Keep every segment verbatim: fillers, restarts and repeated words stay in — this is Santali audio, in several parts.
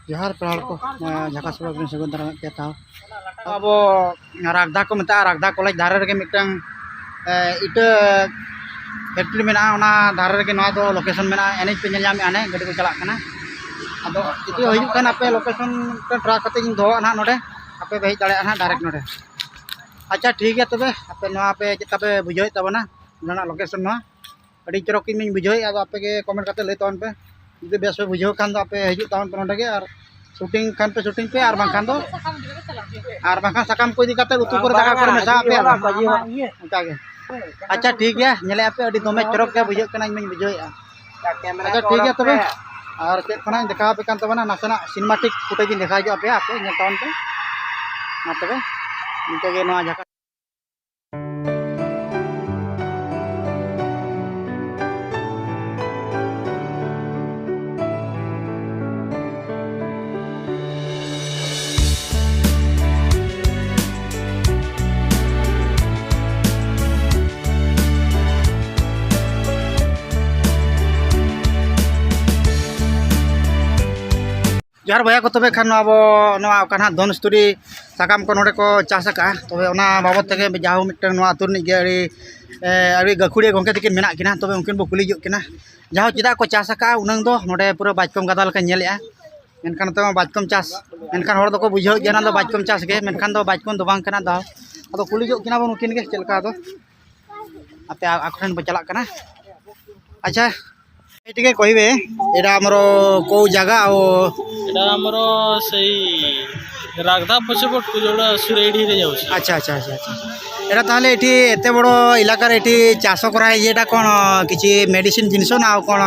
ᱡᱚᱦᱟᱨ ᱯᱮᱲᱟ ᱦᱚᱲ ᱠᱚ, ᱱᱚᱣᱟ ᱡᱷᱟᱠᱟᱥ ᱵᱞᱚᱜ ᱨᱮ ᱥᱟᱹᱜᱩᱱ ᱫᱟᱨᱟᱢ ᱯᱮ ᱛᱟᱣ᱾ ᱟᱵᱚ ᱨᱟᱜᱽᱫᱟ ᱠᱚ ᱢᱮᱛᱟᱜᱼᱟ, ᱨᱟᱜᱽᱫᱟ ᱠᱚᱞᱮᱡᱽ ᱫᱷᱟᱨᱮ ᱨᱮᱜᱮ ᱢᱤᱫᱴᱟᱝ, ᱮ, ᱤᱴᱟᱹ ᱯᱷᱮᱠᱴᱨᱤ ᱢᱮᱱᱟᱜᱼᱟ, ᱚᱱᱟ ᱫᱷᱟᱨᱮ ᱨᱮᱜᱮ ᱱᱚᱣᱟ ᱫᱚ ᱞᱳᱠᱮᱥᱚᱱ ᱢᱮᱱᱟᱜᱼᱟ᱾ ᱮᱱᱮᱡ ᱯᱮ ᱧᱮᱞ ᱧᱟᱢᱮᱫᱼᱟ, ᱦᱟᱱᱮ ᱜᱟᱹᱰᱤ ᱠᱚ ᱪᱟᱞᱟᱜ ᱠᱟᱱᱟ᱾ ᱟᱫᱚ ᱡᱩᱫᱤ ᱦᱤᱡᱩᱜ ᱠᱷᱟᱱ ᱟᱯᱮ, ᱞᱳᱠᱮᱥᱚᱱ ᱢᱤᱫᱴᱟᱝ ᱴᱨᱟᱠ ᱠᱟᱛᱮ ᱤᱧ ᱫᱚᱦᱚᱣᱟᱜᱼᱟ ᱱᱟᱦᱟᱜ ᱱᱚᱰᱮ, ᱟᱯᱮ ᱯᱮ ᱦᱮᱡ ᱫᱟᱲᱮᱭᱟᱜᱼᱟ ᱱᱟᱦᱟᱜ ᱰᱟᱭᱨᱮᱠᱴ ᱱᱚᱰᱮ᱾ ᱟᱪᱪᱷᱟ, ᱴᱷᱤᱠ ᱜᱮᱭᱟ ᱛᱚᱵᱮ, ᱟᱯᱮ ᱱᱚᱣᱟ ᱯᱮ ᱪᱮᱫ ᱞᱮᱠᱟ ᱯᱮ ᱵᱩᱡᱷᱟᱹᱣᱮᱫ ᱛᱟᱵᱚᱱᱟ, ᱱᱚᱰᱮᱱᱟᱜ ᱞᱳᱠᱮᱥᱚᱱ ᱱᱚᱣᱟ? ᱟᱹᱰᱤ ᱪᱚᱨᱚᱠ ᱤᱧ ᱢᱟᱧ ᱵᱩᱡᱷᱟᱹᱣᱮᱫᱼᱟ, ᱟᱫᱚ ᱟᱯᱮ ᱜᱮ ᱠᱚᱢᱮᱱᱴ ᱠᱟᱛᱮ ᱞᱟᱹᱭ ᱛᱟᱵᱚᱱ ᱯᱮ᱾ ᱡᱩᱫᱤ ᱵᱮᱥ ᱯᱮ ᱵᱩᱡᱷᱟᱹᱣ ᱠᱷᱟᱱ ᱫᱚ ᱟᱯᱮ ᱦᱤᱡᱩᱜ ᱛᱟᱵᱚᱱ ᱯᱮ ᱱᱚᱰᱮ ᱜᱮ, ᱟᱨ ᱥᱩᱴᱤᱝ ᱠᱷᱟᱱ ᱯᱮ ᱥᱩᱴᱤᱝ ᱯᱮ, ᱟᱨ ᱵᱟᱝᱠᱷᱟᱱ ᱫᱚ, ᱟᱨ ᱵᱟᱝᱠᱷᱟᱱ ᱥᱟᱠᱟᱢ ᱠᱚ ᱤᱫᱤ ᱠᱟᱛᱮ ᱩᱛᱩ ᱠᱚᱨᱮ ᱫᱟᱠᱟ ᱠᱚᱨᱮ ᱢᱮᱥᱟᱣᱟᱜ ᱯᱮ, ᱟᱨ ᱚᱱᱠᱟ ᱜᱮ᱾ ᱟᱪᱪᱷᱟ, ᱴᱷᱤᱠ ᱜᱮᱭᱟ, ᱧᱮᱞᱮᱫᱼᱟ ᱯᱮ ᱟᱹᱰᱤ ᱫᱚᱢᱮ ᱪᱚᱨᱚᱠ ᱜᱮ ᱵᱩᱡᱷᱟᱹᱜ ᱠᱟᱱᱟ, ᱤᱧ ᱢᱟᱧ ᱵᱩᱡᱷᱟᱹᱣᱮᱫᱼᱟ᱾ ᱟᱪᱪᱷᱟ, ᱴᱷᱤᱠ ᱜᱮᱭᱟ ᱛᱚᱵᱮ, ᱟᱨ ᱪᱮᱫ ᱠᱷᱚᱱᱟᱜ ᱤᱧ ᱫᱮᱠᱷᱟᱣ ᱟᱯᱮ ᱠᱟᱱ ᱛᱟᱵᱚᱱᱟ, ᱱᱟᱥᱮᱱᱟᱜ ᱥᱤᱱᱮᱢᱟᱴᱤᱠ ᱯᱷᱩᱴᱮᱡᱽ ᱤᱧ ᱫᱮᱠᱷᱟᱣ ᱦᱚᱪᱚ ᱟᱯᱮᱭᱟ, ᱟᱯᱮ ᱧᱮᱞ ᱛᱟᱵᱚᱱ ᱯᱮ᱾ ᱢᱟ ᱛᱚᱵᱮ, ᱱᱤᱝᱠᱟᱹ ᱜᱮ ᱱᱚᱣᱟ ᱡᱷᱟᱠᱟ ᱡᱚᱦᱟᱨ ᱵᱚᱭᱦᱟ ᱠᱚ, ᱛᱚᱵᱮ ᱠᱷᱟᱱ ᱱᱚᱣᱟ ᱟᱵᱚ ᱱᱚᱣᱟ ᱚᱠᱟ ᱱᱟᱦᱟᱜ ᱫᱷᱚᱱᱩᱥᱛᱩᱨᱤ ᱥᱟᱠᱟᱢ ᱠᱚ ᱱᱚᱰᱮ ᱠᱚ ᱪᱟᱥ ᱟᱠᱟᱫᱼᱟ, ᱛᱚᱵᱮ ᱚᱱᱟ ᱵᱟᱵᱚᱫ ᱛᱮᱜᱮ ᱡᱟᱦᱳ ᱢᱤᱫᱴᱟᱝ ᱱᱚᱣᱟ ᱟᱹᱛᱩ ᱨᱤᱱᱤᱡ ᱜᱮ ᱟᱹᱰᱤ, ᱮ, ᱟᱹᱰᱤ ᱜᱟᱹᱠᱷᱩᱲᱤᱭᱟᱹ ᱜᱚᱢᱠᱮ ᱛᱟᱹᱠᱤᱱ ᱢᱮᱱᱟᱜ ᱠᱤᱱᱟ, ᱛᱚᱵᱮ ᱩᱱᱠᱤᱱ ᱵᱚ ᱠᱩᱞᱤ ᱧᱚᱜ ᱠᱤᱱᱟ ᱡᱟᱦᱳ ᱪᱮᱫᱟᱜ ᱠᱚ ᱪᱟᱥ ᱟᱠᱟᱫᱼᱟ ᱩᱱᱟᱹᱝ ᱫᱚ᱾ ᱱᱚᱰᱮ ᱯᱩᱨᱟᱹ ᱵᱟᱪᱠᱚᱢ ᱜᱟᱫᱟ ᱞᱮᱠᱟᱧ ᱧᱮᱞᱮᱫᱼᱟ, ᱢᱮᱱᱠᱷᱟᱱ ᱱᱚᱛᱮ ᱢᱟ ᱵᱟᱪᱠᱚᱢ ᱪᱟᱥ, ᱢᱮᱱᱠᱷᱟᱱ ᱦᱚᱲ ᱫᱚᱠᱚ ᱵᱩᱡᱷᱟᱹᱣᱮᱫ ᱜᱮᱭᱟ ᱚᱱᱟ ᱫᱚ ᱵᱟᱪᱠᱚᱢ ᱪᱟᱥ ᱜᱮ, ᱢᱮᱱᱠᱷᱟᱱ ᱫᱚ ᱵᱟᱪᱠᱚᱢ ᱫᱚ ᱵᱟᱝ ᱠᱟᱱᱟ ᱫᱟᱦᱳ᱾ ᱟᱫᱚ ᱠᱩᱞᱤ ᱧᱚᱜ ᱠᱤᱱᱟ ᱵᱚᱱ ᱩᱱᱠᱤᱱ ᱜᱮ ᱪᱮᱫ ᱞᱮᱠᱟ ᱟᱫᱚ᱾ ᱟᱯᱮ ᱟᱠᱚ ᱴᱷᱮᱱ ᱵᱚ ᱪᱟᱞᱟᱜ ᱠᱟᱱᱟ᱾ ଆଚ୍ଛା, ଏଇ ଟିକେ କହିବେ, ଏଇଟା ଆମର କୋଉ ଜାଗା ଆଉ? ଏଇଟା ଆମର ସେଇ ରାଗଦା ପଛପଟକୁ ଯୋଉଟା ସୁରେଡିରେ ଯାଉଛି। ଆଚ୍ଛା, ଆଚ୍ଛା, ଆଚ୍ଛା, ଆଚ୍ଛା। ଏଇଟା ତାହେଲେ ଏଠି ଏତେ ବଡ଼ ଇଲାକାରେ ଏଠି ଚାଷ କରାହେଇଛି, ଏଇଟା କ'ଣ କିଛି ମେଡ଼ିସିନ ଜିନିଷ ନା ଆଉ କ'ଣ?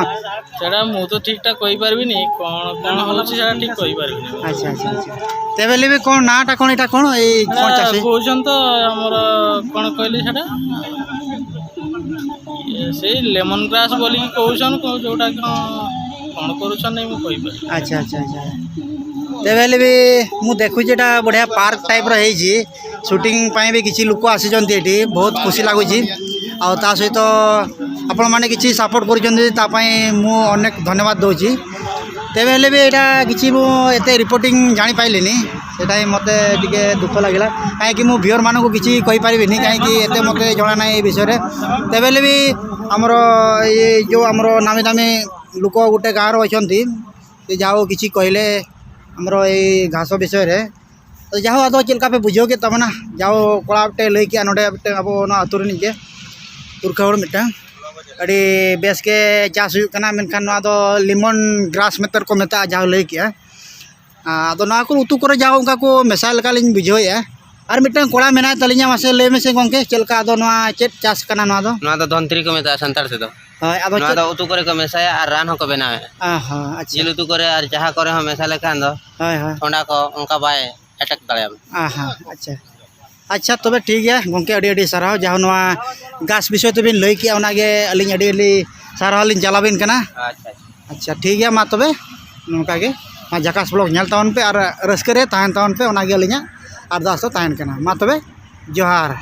ସେଟା ମୁଁ ତ ଠିକ୍ ଠାକ୍ କହିପାରିବିନି, କ'ଣ କ'ଣ ହଉଛି ସେଟା ଠିକ୍ କହିପାରିବିନି। ଆଚ୍ଛା, ଆଚ୍ଛା, ଆଚ୍ଛା। ତେବେ ହେଲେ ବି କ'ଣ ନାଁଟା କ'ଣ, ଏଇଟା କ'ଣ, ଏଇ କ'ଣ ଏଟା ଚାଷ? କହୁଛନ୍ତି ତ ଆମର କ'ଣ କହିଲେ ସେଟା? ଇଏ ସେଇ ଲେମନ ଗ୍ରାସ୍ ବୋଲିକି କହୁଛନ୍, କୋଉ ଯୋଉଟା କ'ଣ କ'ଣ କରୁଛନ୍, ମୁଁ କହିପାରିବି। ଆଚ୍ଛା, ଆଚ୍ଛା, ଆଚ୍ଛା। ତେବେ ହେଲେ ବି ମୁଁ ଦେଖୁଛି ଏଇଟା ବଢ଼ିଆ ପାର୍କ ଟାଇପ୍ର ହେଇଛି, ସୁଟିଂ ପାଇଁ ବି କିଛି ଲୋକ ଆସିଛନ୍ତି ଏଠି, ବହୁତ ଖୁସି ଲାଗୁଛି। ଆଉ ତା ସହିତ ଆପଣମାନେ କିଛି ସପୋର୍ଟ କରୁଛନ୍ତି, ତା ପାଇଁ ମୁଁ ଅନେକ ଧନ୍ୟବାଦ ଦେଉଛି। ତେବେ ହେଲେ ବି ଏଇଟା କିଛି ମୁଁ ଏତେ ରିପୋର୍ଟିଂ ଜାଣିପାରିଲିନି, ସେଇଟା ହିଁ ମୋତେ ଟିକେ ଦୁଃଖ ଲାଗିଲା। କାହିଁକି ମୁଁ ଭିଓର ମାନଙ୍କୁ କିଛି କହିପାରିବିନି, କାହିଁକି ଏତେ ମୋତେ ଜଣା ନାହିଁ ଏ ବିଷୟରେ। ତେବେ ହେଲେ ବି ଆମର ଏଇ ଯେଉଁ ଆମର ନାମୀ ଦାମୀ ଲୋକ ଗୋଟେ ଗାଁର ଅଛନ୍ତି, ସେ ଯାହା ହଉ କିଛି କହିଲେ ଆମର ଏଇ ଘାସ ବିଷୟରେ। ᱟᱫᱚ ᱡᱟᱦᱳ, ᱟᱫᱚ ᱪᱮᱫ ᱞᱮᱠᱟ ᱯᱮ ᱵᱩᱡᱷᱟᱹᱣ ᱠᱮᱫ ᱛᱟᱵᱚᱱᱟ? ᱡᱟᱦᱳ, ᱠᱚᱲᱟ ᱢᱤᱫᱴᱮᱱ ᱞᱟᱹᱭ ᱠᱮᱜᱼᱟ ᱱᱚᱰᱮ ᱢᱤᱫᱴᱮᱱ ᱟᱵᱚ ᱱᱚᱣᱟ ᱟᱹᱛᱩ ᱨᱤᱱᱤᱡ ᱜᱮ, ᱛᱩᱨᱠᱷᱟ ᱦᱚᱲ ᱢᱤᱫᱴᱟᱝ, ᱟᱹᱰᱤ ᱵᱮᱥ ᱜᱮ ᱪᱟᱥ ᱦᱩᱭᱩᱜ ᱠᱟᱱᱟ, ᱢᱮᱱᱠᱷᱟᱱ ᱱᱚᱣᱟ ᱫᱚ ᱞᱮᱢᱚᱱ ᱜᱨᱟᱥ ᱢᱮᱱᱛᱮ ᱠᱚ ᱢᱮᱛᱟᱜᱼᱟ, ᱡᱟᱦᱳ ᱞᱟᱹᱭ ᱠᱮᱜᱼᱟ᱾ ᱟᱫᱚ ᱱᱚᱣᱟ ᱠᱚ ᱩᱛᱩ ᱠᱚᱨᱮ ᱡᱟᱦᱳ ᱚᱱᱠᱟ ᱠᱚ ᱢᱮᱥᱟ ᱞᱮᱠᱟ ᱞᱤᱧ ᱵᱩᱡᱷᱟᱹᱣᱮᱫᱼᱟ᱾ ᱟᱨ ᱢᱤᱫᱴᱟᱝ ᱠᱚᱲᱟ ᱢᱮᱱᱟᱭ ᱛᱟᱹᱞᱤᱧᱟ, ᱢᱟᱥᱮ ᱞᱟᱹᱭ ᱢᱮᱥᱮ ᱜᱚᱢᱠᱮ, ᱪᱮᱫ ᱞᱮᱠᱟ ᱟᱫᱚ ᱱᱚᱣᱟ ᱪᱮᱫ ᱪᱟᱥ ᱠᱟᱱᱟ ᱱᱚᱣᱟ ᱫᱚ? ᱱᱚᱣᱟ ᱫᱚ ᱫᱷᱚᱱᱛᱨᱤ ᱠᱚ ᱢᱮᱛᱟᱜᱼᱟ ᱥᱟᱱᱛᱟᱲ ᱛᱮᱫᱚ᱾ ᱦᱳᱭ, ᱟᱫᱚ ᱱᱚᱣᱟ ᱪᱮᱫ? ᱫᱚ ᱩᱛᱩ ᱠᱚᱨᱮ ᱠᱚ ᱢᱮᱥᱟᱭᱟ ᱟᱨ ᱨᱟᱱ ᱦᱚᱸᱠᱚ ᱵᱮᱱᱟᱣᱮᱫᱼᱟ᱾ ᱚ ᱦᱚᱸ, ᱟᱪᱪᱷᱟ᱾ ᱡᱤᱞ ᱩᱛᱩ ᱠᱚᱨᱮ ᱟᱨ ᱡᱟᱦᱟᱸ ᱠᱚᱨᱮ ᱦᱚᱸ ᱢᱮᱥᱟ ᱞᱮᱠᱷᱟᱱ ᱫᱚ ᱦᱳᱭ, ᱦᱳᱭ᱾ ᱴᱷᱚᱸᱰᱟ ᱠᱚ ᱚᱱᱠᱟ ᱵᱟᱭ ᱮᱴᱮᱠ ᱫᱟᱲᱮᱭᱟᱢᱟ᱾ ᱚ ᱦᱚᱸ, ᱟᱪᱪᱷᱟ᱾ ᱟᱪᱪᱷᱟ, ᱛᱚᱵᱮ ᱴᱷᱤᱠ ᱜᱮᱭᱟ ᱜᱚᱢᱠᱮ, ᱟᱹᱰᱤ ᱟᱹᱰᱤ ᱥᱟᱨᱦᱟᱣ, ᱡᱟᱦᱟᱸ ᱱᱚᱣᱟ ᱜᱷᱟᱥ ᱵᱤᱥᱚᱭ ᱛᱮᱵᱤᱱ ᱞᱟᱹᱭ ᱠᱮᱜᱼᱟ, ᱚᱱᱟᱜᱮ ᱟᱹᱞᱤᱧ ᱟᱹᱰᱤ ᱟᱹᱰᱤ ᱥᱟᱨᱦᱟᱣ ᱞᱤᱧ ᱪᱟᱞᱟᱵᱤᱱ ᱠᱟᱱᱟ᱾ ᱟᱪᱪᱷᱟ, ᱟᱪᱪᱷᱟ᱾ ᱟᱪᱪᱷᱟ, ᱴᱷᱤᱠ ᱜᱮᱭᱟ, ᱢᱟ ᱛᱚᱵᱮ ᱱᱚᱝᱠᱟ ᱜᱮ ᱱᱚᱣᱟ ᱡᱟᱠᱟᱥ ᱵᱞᱚᱜ ᱧᱮᱞ ᱛᱟᱵᱚᱱ ᱯᱮ ᱟᱨ ᱨᱟᱹᱥᱠᱟᱹ ᱨᱮ ᱛᱟᱦᱮᱱ ᱛᱟᱵᱚᱱ ᱯᱮ, ᱚᱱᱟᱜᱮ ᱟᱹᱞᱤᱧᱟᱜ ᱟᱨᱫᱟᱥ ᱫᱚ ᱛᱟᱦᱮᱱ ᱠᱟᱱᱟ᱾ ᱢᱟ ᱛᱚᱵᱮ, ᱡᱚᱦᱟᱨ᱾